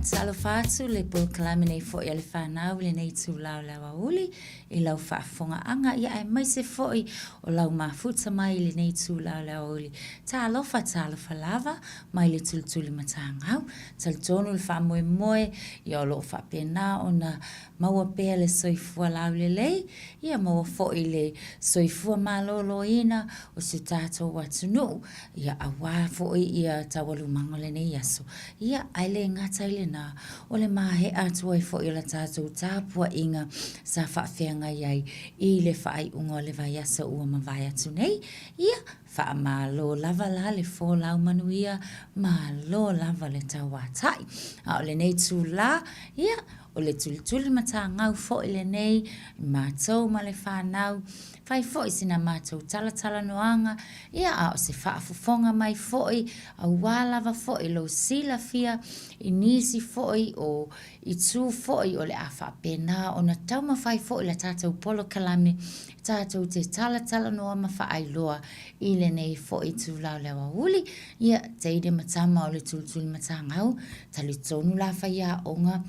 talofa atu le polokalame nei foi a le whanau i lenei itulā o le aoauli i lau faafofogaaga, ia aemaise foi o lau mafuta mai i lenei itulā o le aoauli. Talofa, talofa lava mai le tulituli matagau. Talitonu le faamoemoe, ia o lo o faapena ona maua pea le soifua laulelei, ia maua foi le soifua maloloina o si o tatou atunuu, ia aua foi ia taualumaga o lenei aso. Ia, ae le gata i lena, o le maea atu ai foi o la tatou tapuaiga sa faafeagai ai i le faaiuga o le vaiaso ua mavae atu nei. Ia, faamalo lava la le folau manuia, malo lava le tauatai. A o lenei itulā, ia, O le tulituli matagau foi lenei i matou ma le fanau, fai foi sina matou talatalanoaga, ia a o se faafofoga mai foi aua lava foi lou silafia i nisi foi o itu foi o le a faapena ona taumafai foi la tatou polokalame tatou te talatalanoa ma faailoa i lenei foi itula o le aoauli. Ia, teine ma tama o le tulituli matagau, talitonu la faiaoga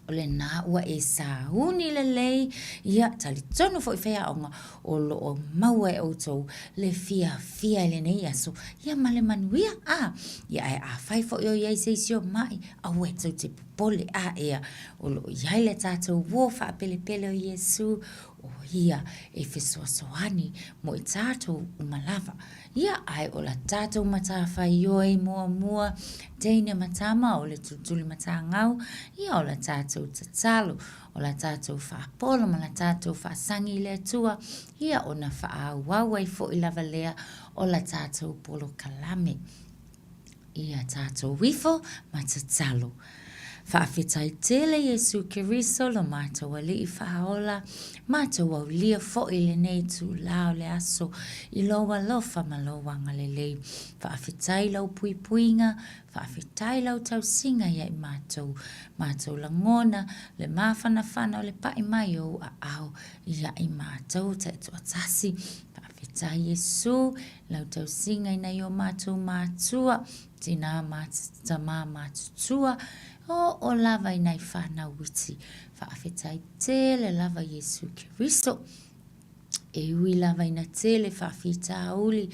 o lena ua e sauni lelei, ia, talitonu foi faiaoga o lo o maua e outou le fiafia i lenei aso, ia ma le manuia. A, ia ae afai foi o i ai se isi o ma'i, aua e tou te popole, a ea, o lo o i ai le tatou uo faapelepele o Iesu, o ia e fesoasoani mo i tatou uma lava. Ia, ae o la tatou matafaioi muamua, teine ma tama o le tulituli matagau, ia o la tatou tatalo, o la tatou faapolo ma la tatou faasagi i le Atua, ia ona faaauau ai foi lava lea o la tatou polokalame. Ia tatou ifo ma tatalo. Faafetai tele Iesu Keriso lo matou Alii Faaola, matou aulia foi lenei itulā o le aso i Lou alofa ma Lou agalelei. Faafetai Lau puipuiga, faafetai Lau tausiga ia i matou, matou lagona le mafanafana o le pa'i mai o Ou aao ia i matou taitoatasi. Faafetai Iesu Lau tausiga i nai o matou matua, tinā ma tamā matutua, oo lava i nai whanau iti. Faafetai tele lava Iesu Keriso. E ui lava ina tele faafitauli,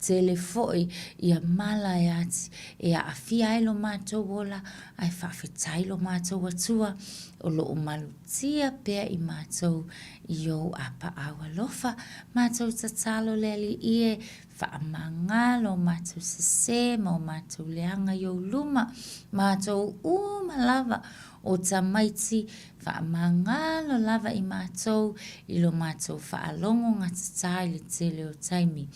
tele foi ia mala e ati e aafia ai lo matou ola, ae faafetai lo matou Atua o lo o malutia pea i matou i ou apaau alofa, matou tatalo le Alii e faamagalo o matou sese ma o matou leaga i ou luma, matou uma lava o tamaiti, faamagalo lava i matou i lo matou faalogo gatatā i le tele o taimi.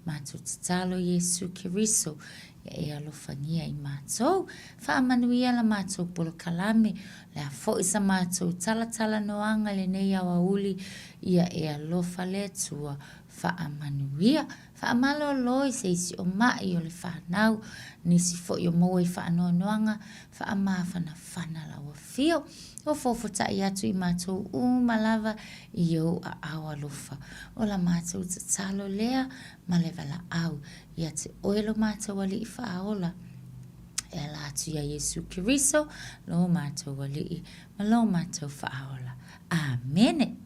Matou tatalo Iesu Keriso ia e alofagia i matou. Faamanuia la matou polokalame, le a foi sa matou talatalanoaga i lenei aoauli, ia e alofa le Atua faamanuia. Faamalolo i se isi o ma'i o le fanau, nisi foi o maua i faanoanoaga, faamafanafana lau afio. O fofota'i atu i matou uma lava i ou aao alofa. O la matou tatalo lea ma le valaau ia te oe lo matou Alii Faaola, e ala atu iā Iesu Keriso, lo matou Alii ma lo matou Faaola. Amene.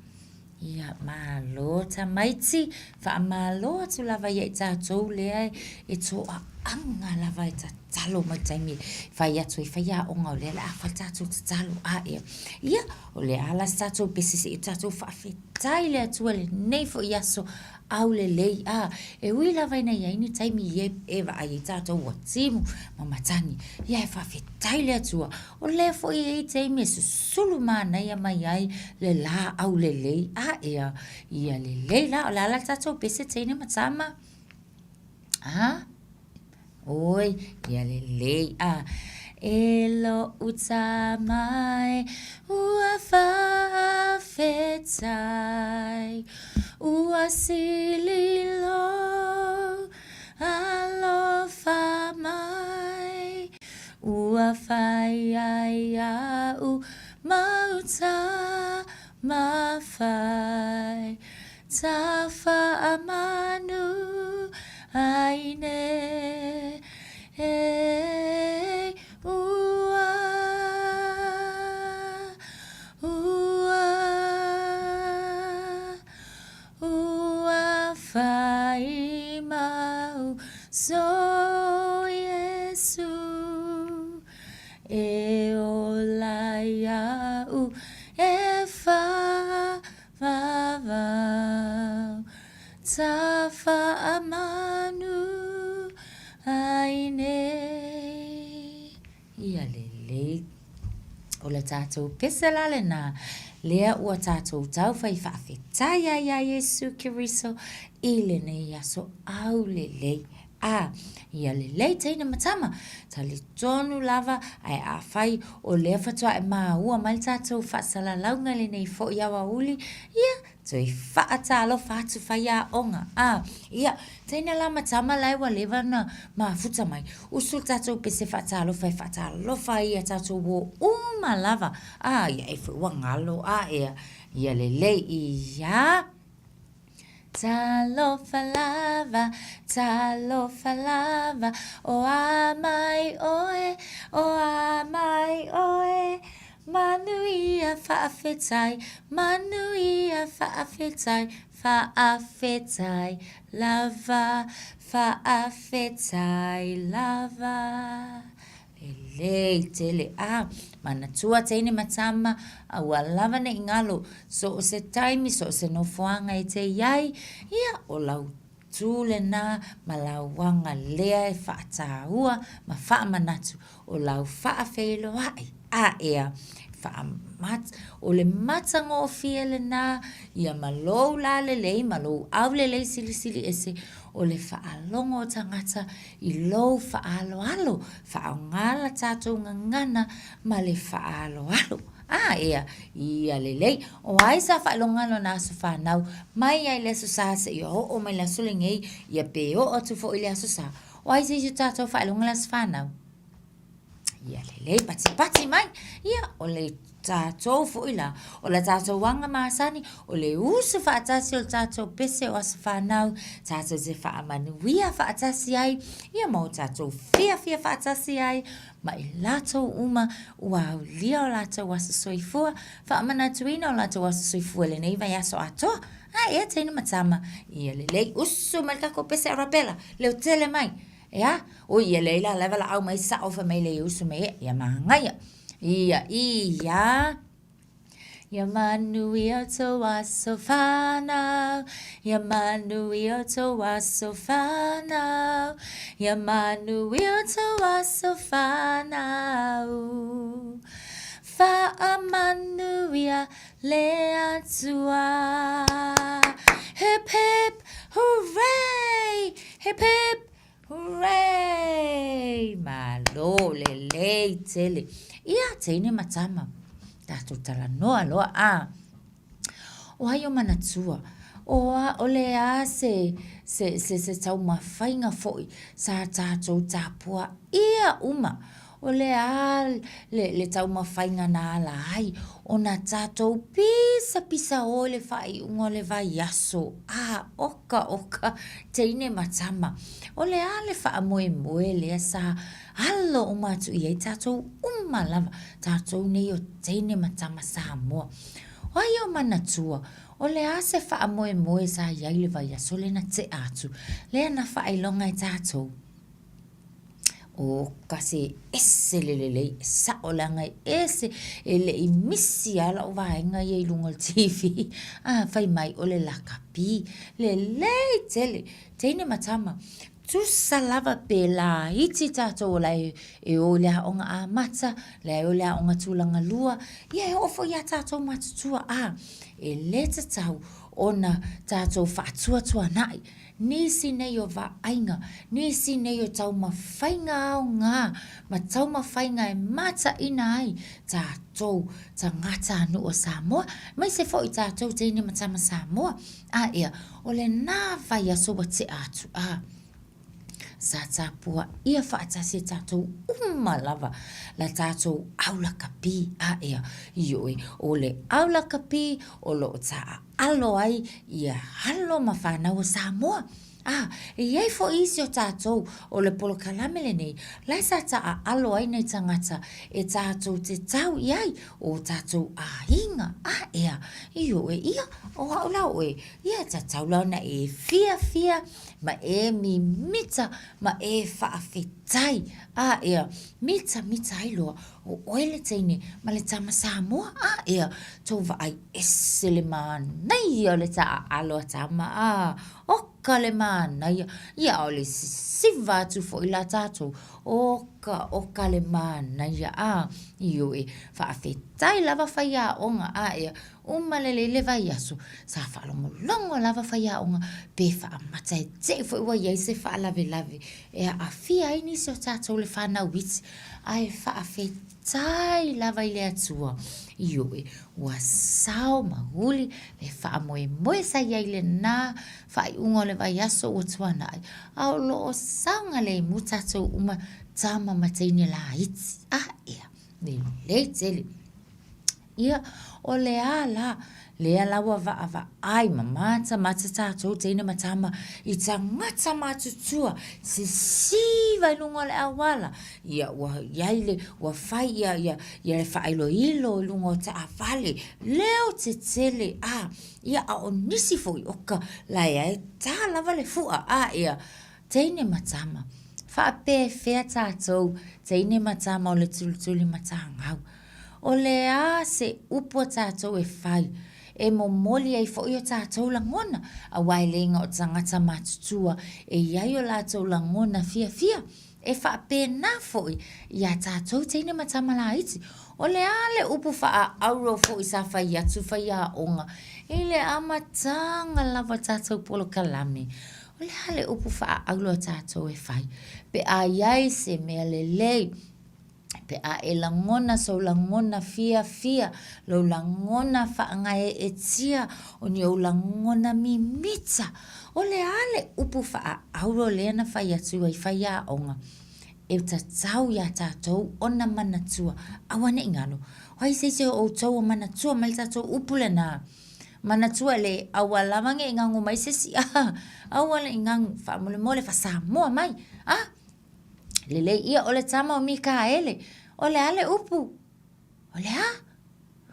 Ia, malo tamaiti, faamalo atu lava ia i tatou lea e toaaga lava e tatalo mai taimi e fai atu ai faiaoga o lea o le a fai le tatou tatalo a ea. Ia, o le a la se tatou pese se i tatou faafetai i le Atua i lenei foi aso aulelei. A, e ui lava ina i ai ni taimi e, e vaai ai tatou ua timu ma matagi, ia e faafetai i le Atua, o lea foi e i ai taimi e susulu manaia mai ai le lā aulelei. A ea, ia lelei la, o le a la le tatou pese teine ma tama? A? Oi, ia lelei a. E lo'u tama e ua faafetai, ua sili lou alofa mai, ua fai ai a'u mau tama fai. Tafaamanu ai nei, ua. E ola iaʻu e whawhao Tafaamanu ai nei. Ia lelei. O le tatou pese la lena, lea ua tatou taufai faafetai ai iā Iesu Keriso i lenei aso aulelei. A, ia lelei teine ma tama, talitonu lava ae afai o lea faatoa e maua mai le tatou faasalalauga i lenei foi aoauli, ia, toe faatalofa atu faiaoga. A, ia, teine la ma tama la e ua leva ona mafuta mai, usu le tatou pese faatalofa e faatalofa ai ia tatou uo uma lava. A, ia e foi ua galo, a ea, ia lelei, ia. Talofa lava, talofa lava, o a mai ʻoe, o a mai ʻoe, Manuia faafetai, manuia faafetai, faafetai lava, faafetai lava. Lelei tele. A, manatua teine ma tama, aua lava ne i galo, so o se taimi, so o se nofoaga e te i ai, ia, o lau tū lenā ma lau aga lea e faataua ma faamanatu o lau faafeiloai. A ea, o le matagofie lenā ia ma lou lalelei ma lou aulelei silisili ese o le faalogo o tagata i lou faaaloalo, faaaoga la tatou gagana ma le faaaloalo. A ea, ia lelei. O ai sa faailoga lona aso fanau mai lava i le Aso Sa seia oo mai le aso lenei, ia pe oo atu foi i le Aso Sa. O ai se isi o tatou faailoga le aso fanau? Ia lelei, patipati mai. Ia, o le tatou foi la, o le tatou aga masani, o le usu faatasi o le tatou pese o aso fanau, tatou te faamanuia faatasi ai, ia ma o tatou fiafia faatasi ai ma i latou uma ua aulia o latou aso soifua, faamanatuina o latou aso soifua i lenei vaiaso atoa. A ea teine ma tama, ia lelei, usu mai le tatou pese arabela, leo tele mai. Ea, oi ia leai la, la e valaau mai sao fai mai le usu mai ea, ia manaia. Ia, ia. Ia manuia tou aso fanau, ia manuia tou aso fanau, ia manuia tou aso fanau. Faamanuia le Atua. Hip hip hooray! Hip hip hooray! Malo lelei tele. Ia, teine ma tama, tatou talanoa loa a. O ai o manatua, o a, o le a se, se, se, se taumafaiga foi sa tatou tapuaia uma O le a le taumafaiga na ala ai ona tatou pisapisao i le faaiuga o le vaiaso? A, oka oka, teine ma tama, o le a le faamoemoe lea sa alo uma atu i ai tatou uma lava, tatou nei o teine ma tama Samoa? O ai o manatua, o le a se faamoemoe sa i ai i le vaiaso lea na tea atu, lea na faailoga e tatou? Oka se ese le lelei, e sao leaga e ese, e le i misi lava lau vaega ia i luga o le TV, a fai mai o le lakapi, lelei tele, teine ma tama, tusa lava pe laiti tatou o la e o i le aoga amata, la e o i le aoga tulagalua, ia e oo foi ia tatou matutua, a, e le tatau ona tatou faatuatuanai Nisi nei o vaaiga, nisi nei o taumafaiga aoga ma taumafaiga e mataina ai tatou tagatanuu o Samoa, aemaise foi tatou teine ma tama Samoa. A ea, o lena vaiaso ua tea atu, a, sa tapuaia faatasi e tatou uma lava la tatou au lakapi. A ea, ioe, o le au lakapi o lo o taaalo alo ai ia alo ma fanau o Samoa. A, e i ai foi isi o tatou o le polokalame lenei, la e sa taaalo ai nai tagata e tatou te tau i ai, o tatou aiga. aiga, a ea, ioe, ia, o au la oe, ia e tatau la ona e fiafia ma e mimita ma e faafetai, a ea, mitamita ai loa o oe le teine ma le tama Samoa, a ea, tou vaai ese le manaia o le taaalo a tama, a, oka le manaia, ia a o le sisiva atu foi la tatou, oka oka le manaia, a, ioe, faafetai lava faiaoga, a ea, uma lelei le vaiaso, sa faalogologo lava faiaoga pe faamata e te i foi ua i ai se faalavelave e aafia ai nisi o tatou le fanau iti, ae faafetai lava i le Atua, ioe, ua sao ma uli le faamoemoe sa i ai i lena faaiuga o le vaiaso ua tuanai, a o lo o saogalemu tatou uma tama ma teine laiti. A ea, lelei tele. Ia, o le a la, lea la ua vaavaai ma matamata tatou teine ma tama i tagata matutua sisiva i luga o le auala, ia ua i ai le, ua fai ia, ia, ia le faailoilo i luga o taavale, leo tetele, a, ia a o nisi foi, oka, la e a e ta lava le fua, a ia, teine ma tama, faapefea tatou teine ma tama o le tulituli matagau? O le a se upu a tatou e fai, e momoli ai foi o tatou lagona, aua e le na o tagata matutua e i ai o latou lagona fiafia, e faapena foi iā tatou teine ma tama laiti. O le a le upu faaauuro foi sa fai atu faiaoga i le amataga lava o tatou polokalame? O le a le upu faaauuro a tatou e fai pe a i ai se mea lelei? Pe a e lagona sou lagona fiafia, lou lagona faagaeetia, o ni ou lagona mimita, o le a le upu faaauro lea na fai atu ai faiaoga? E tatau iā tatou ona manatua, aua ne i galo, o ai se isi o outou o manatua mai le tatou upu lenā? Manatua le, aua lava ne i gago mai se isi, aua ne i gago, faamolemole faa-Samoa mai, a! Lelei ia, o le tama o Mikaele, o le a le upu? O le a?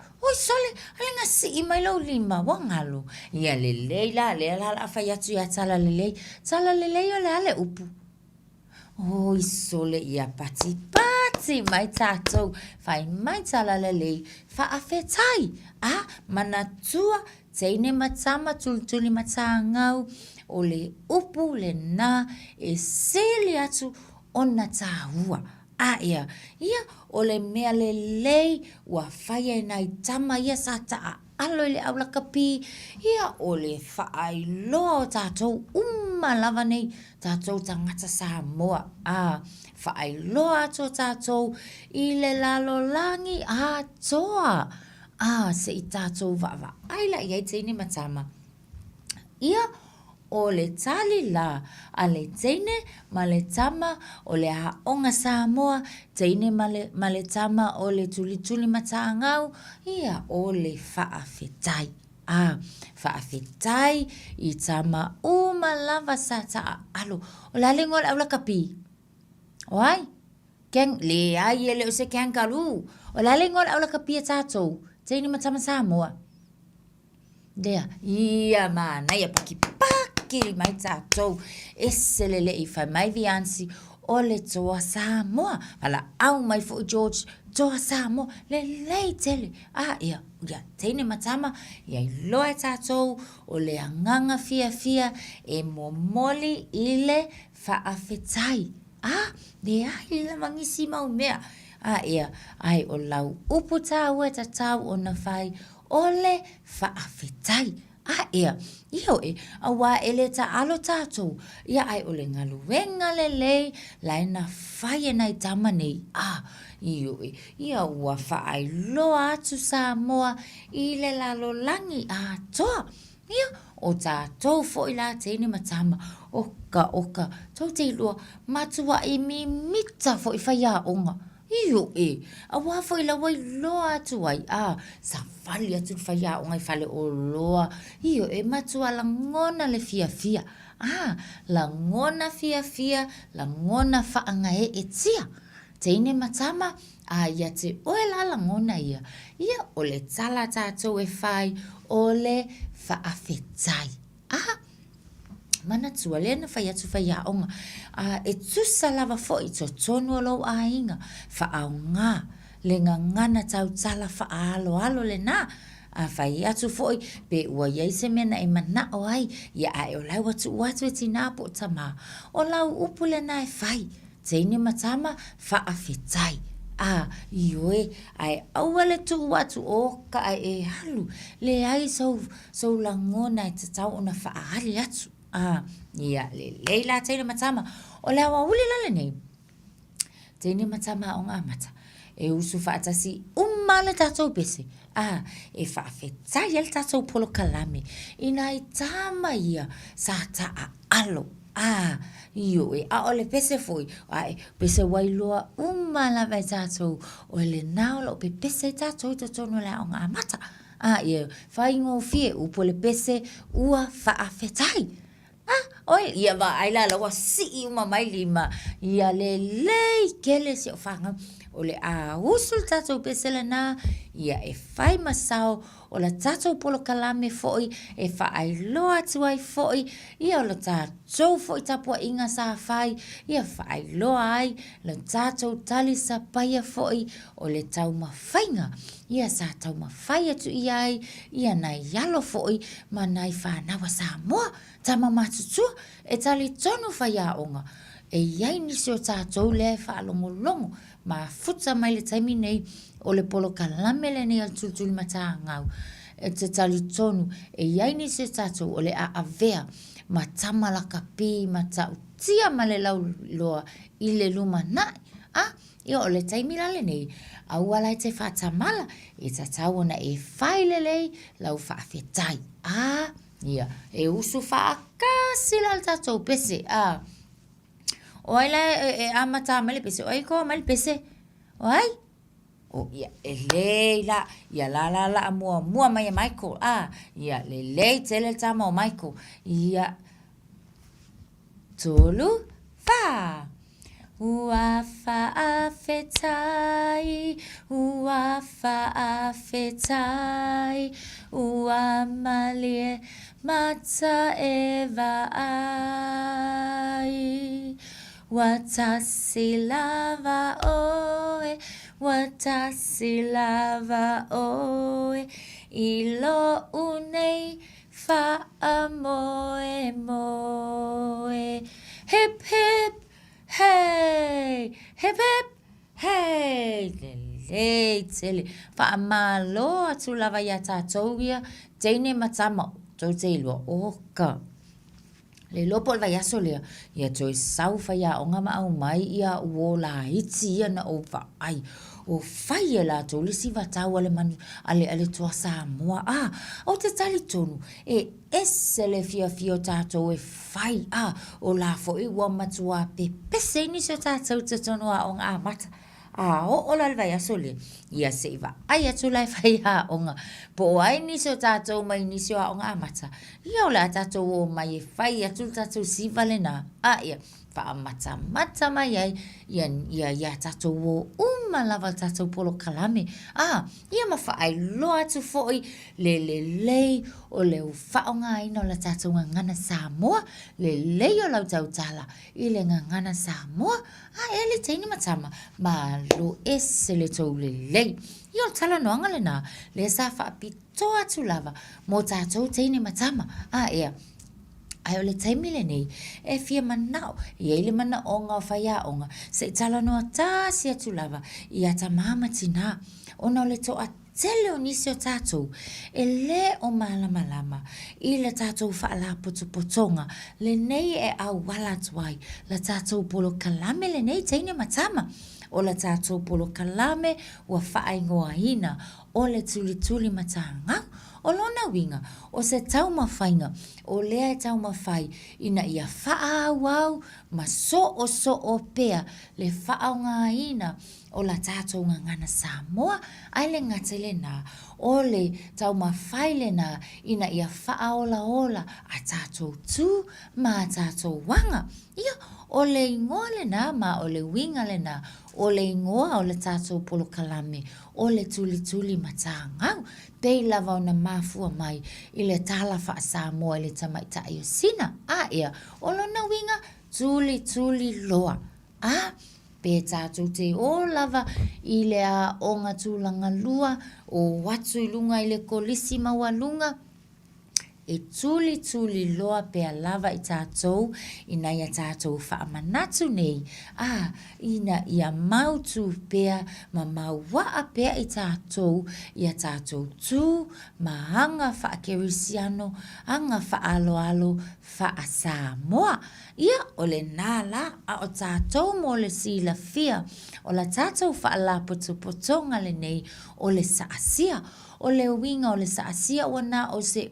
Oi sole, ale na sii mai lou lima, ua galo. Ia lelei la, lea la o le a fai atu ia Talalelei. Talalelei o le a le upu? Oi sole, ia patipati mai tatou, fai mai Talalelei, faafetai, a, manatua Teine ma tama, tulituli matagau, o le upu lena e sili atu ona tāua. A ea, ia, o le mea lelei ua faia e nai tama ia sa taaalo i le au lakapi, ia, o le faailoa o tatou uma lava nei, tatou tagata Samoa, a, faailoa atu o tatou i le lalolagi atoa. A, se i tatou vaavaai la i ai teine ma tama. Ia, o le tali la a le teine ma le tama o le Aoga Samoa, teine ma le, ma le tama o le Tulituli Matagau, ia, o le faafetai. A, faafetai i tama uma lava sa taaalo. O le a le igoa o le aulakapi? O ai? Kang, leai e le o se kangaroo. O le a le igoa o le aulakapi a tatou? Teine ma tama Samoa. Lea, ia manaia pakipaki mai tatou. Ese le lei fai mai Viancy, o le toa Samoa. Valaau mai foi George, toa Samoa, lelei tele. A, ia, ia, teine ma tama, ia iloa e tatou o le agaga fiafia e momoli i le faafetai. A, leai lava nisi mau mea. A ea, ae o lau upu tāua e tatau ona fai, o le faafetai. A ea, ioe, auā e le taalo tātou, ia ae o le galuega lelei lae na fai e nai tama nei. A, ioe, ia ua faailoa atu Samoa i le lalolagi atoa. Ia, o tatou foi la teine ma tama, oka, oka, tou te iloa, matuaʻi mimita foi faiaoga, ioe, auā foi la ua iloa atu ai, a, savali atu le faiaoga i faleoloa, ioe, matua lagona le fiafia, a, lagona fiafia, lagona faagaeetia, teine ma tama, A ia te oe la lagona ia, ia o le tala a tatou e fai, o le faafetai. A, manatua, lea na fai atu faiaoga, a e tusa lava foi i totonu o lou aiga, faaaoga le gagana tautala faaaloalo lena. A fai atu foi pe ua i ai se mea na e manao ai, ia ae o la ua tuu atu e tinā po o tamā, o lau upu lena e fai, teine ma tama, faafetai. A, ioe, ae aua le tuu atu o ka ae e alu, leai sou, sou lagona e tatau ona faaali atu. A, ia lelei la teine ma tama. O le aoauli la lenei, teine ma tama aoga amata, e usu faatasi uma le tatou pese, a, e faafetai ai le tatou polokalame i nai tama ia sa taaalo, a, ioe, a o le pese foi, ae pese ua iloa uma lava e tatou, o lena o lo o pepese ai tatou i totonu o le aoga amata. A, ia faigofie, upu o le pese, ua faafetai. A, oi, ia vaai la, la ua sii uma mai lima, ia lelei tele si au fanau. O le a usu le tatou pese lena, ia e fai ma sao o le tatou polokalame foi e faailoa atu ai foi, ia o le tatou foi tapuaiga sa fai, ia faailoa ai le tatou talisapaia foi o le taumafaiga, ia sa taumafai atu i ai ia nai alo foi ma nai fanau a Samoa, tama matutua, e talitonu faiaoga, e i ai nisi o tatou lea e faalogologo mafuta mai le taimi nei o le polokalame lenei a le Tulitulimatagau, e te talitonu e i ai nisi o tatou o le a avea ma tama lakapi matautia ma le lauiloa i le lumanai. A, Ia o le taimi la lenei, aua la e te faatamala, e tatau ona e fai lelei lau faafetai. A, ia, e usu faatasi la le tatou pese, a. O ai la e amata mai le pese? O ai e toa mai le pese? O ai? O, ia, lelei la, ia la la o le a muamua mai e Michael, a. Ia, lelei tele le tama o Michael. Ia, Tolu, wha! Ua faafetai, ua faafetai, ua malie mata e vaai. Ua tasi lava oe, ua tasi lava oe, i loʻu nei Faamoemoe. Hip hip hey! Hip hip hey! Lelei tele. Faamalo atu lava iā tatou ia, teine ma tama, tou te iloa, oka. Le iloa po o le vaiaso lea, ia toe sau faiaoga ma aumai ia uō laiti ia na ou vaai. Ua fai e latou le isi vatau a le manu, a le, a le Toa Samoa. A, ou te talitonu, e ese le fiafia o tatou e fai, a, o la foi ua matua pepese ai nisi o tatou i totonu o Aoga Amata. A oo la i le vaiaso lea, ia se i vaai atu la e faiaoga, po o ai nisi o tatou mai nisi o Aoga Amata, ia o le a tatou omai e fai atu le tatou siva lena. A, ia, faamatamata mai ai ia, ia, ia tatou ō uma lava le tatou polokalame. A, ia ma faailoa atu foi le lelei o le faaaogaina o le tatou gagana Samoa, lelei o lau tautala i le gagana Samoa. A, e le teine ma tama, malo ese le tou lelei. Ia o le talanoaga lena, lea sa faapitoa atu lava mo tatou teine ma tama. A, ea. Ae o le taimi lenei, e fia manao, e i ai le manaoga o faiaoga, se i talanoa tasi atu lava i a tamā ma tinā, ona o le toatele o nisi o tatou e le o malamalama i le tatou faalapotopotoga lenei e auala atu ai la tatou polokalame lenei teine ma tama. O la tatou polokalame ua faaigoaina o le tulituli matagau. O lona uiga, o se taumafaiga o lea e taumafai ina ia faaauau ma soosoo pea le faaaogaina o la tatou gagana Samoa, ae le gata i lena, o le taumafai lena ina ia faaolaola a tatou tu ma a tatou aga. Ia, o le igoa lena ma o le uiga lena. O le igoa o le tatou polokalame o le Tulituli Matagau, pei lava ona mafua mai i le tala faa-Samoa i le tamaitai o Sina. A ea, o lona uiga, tulituli loa. A, pe tatou te ō lava i le aoga tulagalua, ō atu i luga i le kolisi maualuga, e tulituli loa pea lava i tatou i nai a tatou faamanatu nei, ā, ina ia mautū pea ma mauaa pea i tatou i a tatou tū ma aga faakerisiano, aga faaaloalo faa-Samoa. Ia, o lenā la, a o tatou mo le silafia, o la tatou faalapotopotoga lenei o le Saasia. O le uiga o le saasia ua na o se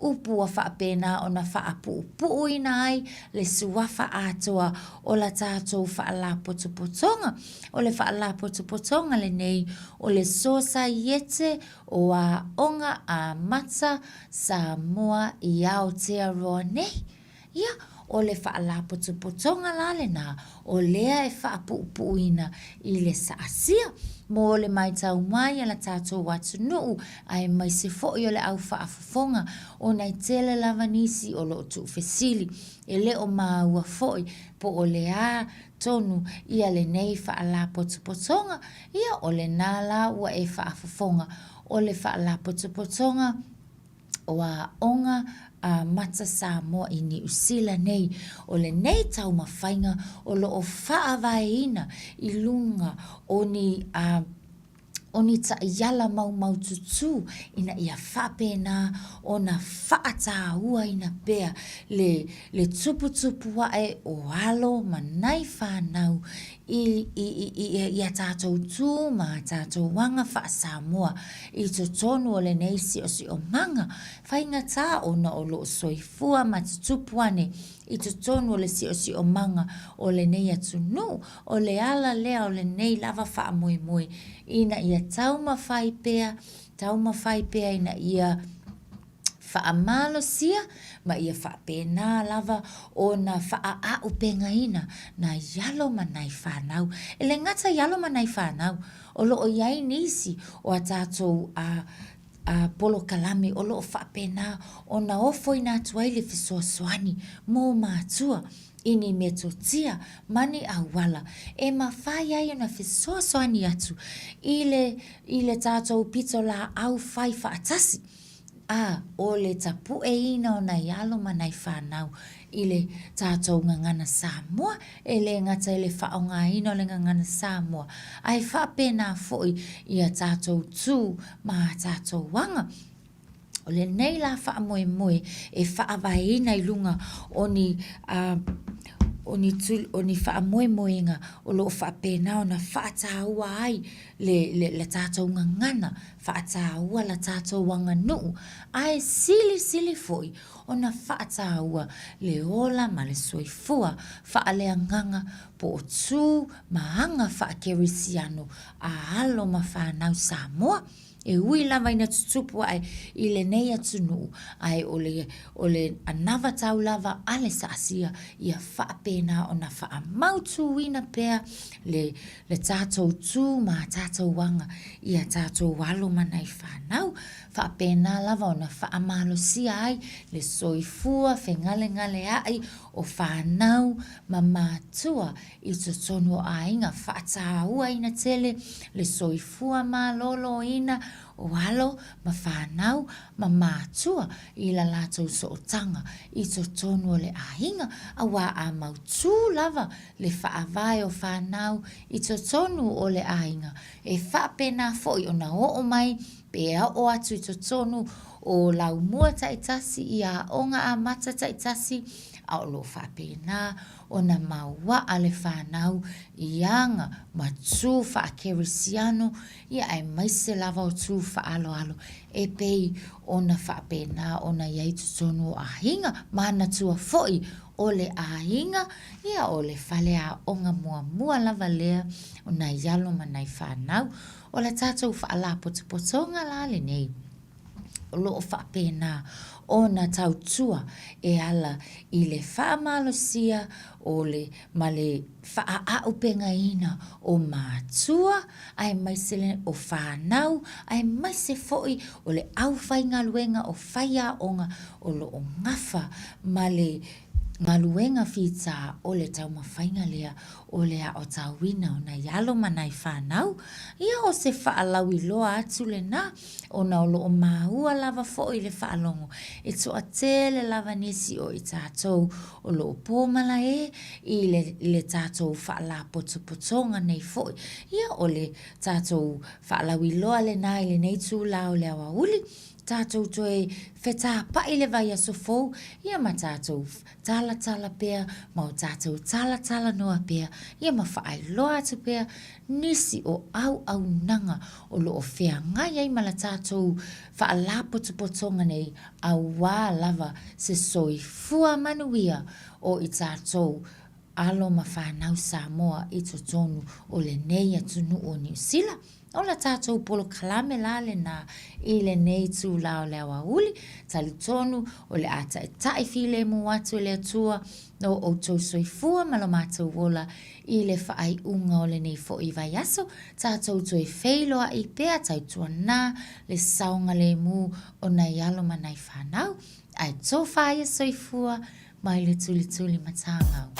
upu ua faapena ona faapuupuuina ai le suafa atoa o la tatou faalapotopotoga. O le faalapotopotoga lenei o le Sosaiete o Aoga Amata Samoa i Aotearoa nei. Ia, o le faalapotopotoga la lenā, o lea e faapuupuuina i le saasia mo le maitau mai a la tatou atunuu aemaise foi o le au faafofoga ona e tele lava nisi o lo o tuufesili e le o maua foi po o le a tonu ia lenei faalapotopotoga. Ia, o lenā la ua e faafofoga, o le faalapotopotoga, o Aoga Amata Samoa i Niu Sila nei. O lenei taumafaiga o lo o faavaeina i luga o ni o ni taiala maumaututu ina ia faapena ona faatauaina pea le le tuputupu ae o alo ma nai fanau i i i i a tatou tu ma a tatou aga faa-Samoa i totonu o lenei siosiomaga faigata ona o lo o soifua ma tutupu ane i totonu o le siosiomaga o lenei atunuu. O le ala lea o lenei lava faamoemoe ina ia taumafai pea, taumafai pea ina ia faamalosia ma ia faapena lava ona faaaupegaina nai alo ma nai fanau. E le gata i alo ma nai fanau, o lo o i ai nisi o a tatou polokalame o lo o faapena ona ofoina atu ai le fesoasoani mo matua i ni metotia ma ni auala e mafai ai ona fesoasoani atu i le i le tatou pitolaau fai faatasi, ā, o le tapueina o nai alo ma nai fanau i le tatou gagana Samoa, e le gata i le faaaogaina o le gagana Samoa, ae faapena foi i a tatou tu ma a tatou aga. O lenei la faamoemoe e faavaeina i luga o ni, o ni, o ni faamoemoega o lo o faapena ona faataua ai le, le, le tatou gagana, faataua la tatou aganuu, ae silisili foi ona faataua le ola ma le soifua faaleagaga po o tu ma aga faakerisiano a alo ma fanau Samoa. E ui lava ina tutupu ae i lenei atunuu, ae o le, o le anavatau lava a le saasia ia faapena ona faamautuina pea le, le tatou tu ma a tatou aga i a tatou alo ma nai fanau. Faapena lava ona faamalosia ai le soifua fegalegaleai o fanau ma matua i totonu o aiga, faatauaina tele le soifua maloloina o alo ma fanau ma matua i la latou sootaga i totonu o le aiga, auā a mautū lava le faavae o fanau i totonu o le aiga, e faapena foi ona oo mai pe oo atu i totonu o laumua taitasi i aoga amata taitasi, a o lo o faapena ona mauaa le fanau i aga ma tū faakerisiano, ia aemaise lava o tū faaaloalo e pei ona faapena ona i ai totonu o aiga, manatua foi o le aiga, ia o le faleaoga muamua lava lea o nai alo ma nai fanau. O le tatou faalapotopotoga la lenei. O lo o faapena ona tautua e ala i le faamalosia o le ma le faaauupegaina o matua aemaise le o fanau aemaise foi o le aufaigaluega o faiaoga o lo o gafa ma le galuega fita o le taumafaiga lea o le aotauina o nai alo ma nai fanau. Ia o se faalauiloa atu lena ona o lo o maua lava foi i le faalogo e toatele lava nisi o i tatou o lo o po malae i le, le tatou faalapotopotoga nei foi. Ia o le tatou faalauiloa lena i lenei itula o le aoauli, tatou toe fetapai i le vaiaso fou, ia ma tatou talatala pea ma o tatou talatalanoa pea, ia ma faailoa atu pea nisi o auaunaga o lo o feagai ai ma la tatou faalapotopotoga nei auā lava se soifua manuia o i tatou alo ma fanau Samoa i totonu o lenei atunuu o Niu Sila. O la tatou polokalame la lenā i lenei itulā o le aoauli, talitonu o le a taita'i filemu atu e le Atua lo outou soifua ma lo matou ola i le faaiuga o lenei foi vaiaso, tatou toe feiloa'i pea tautuanā le saogalemu o nai alo ma nai fanau, ae tofa ia soifua mai le tulituli matagau.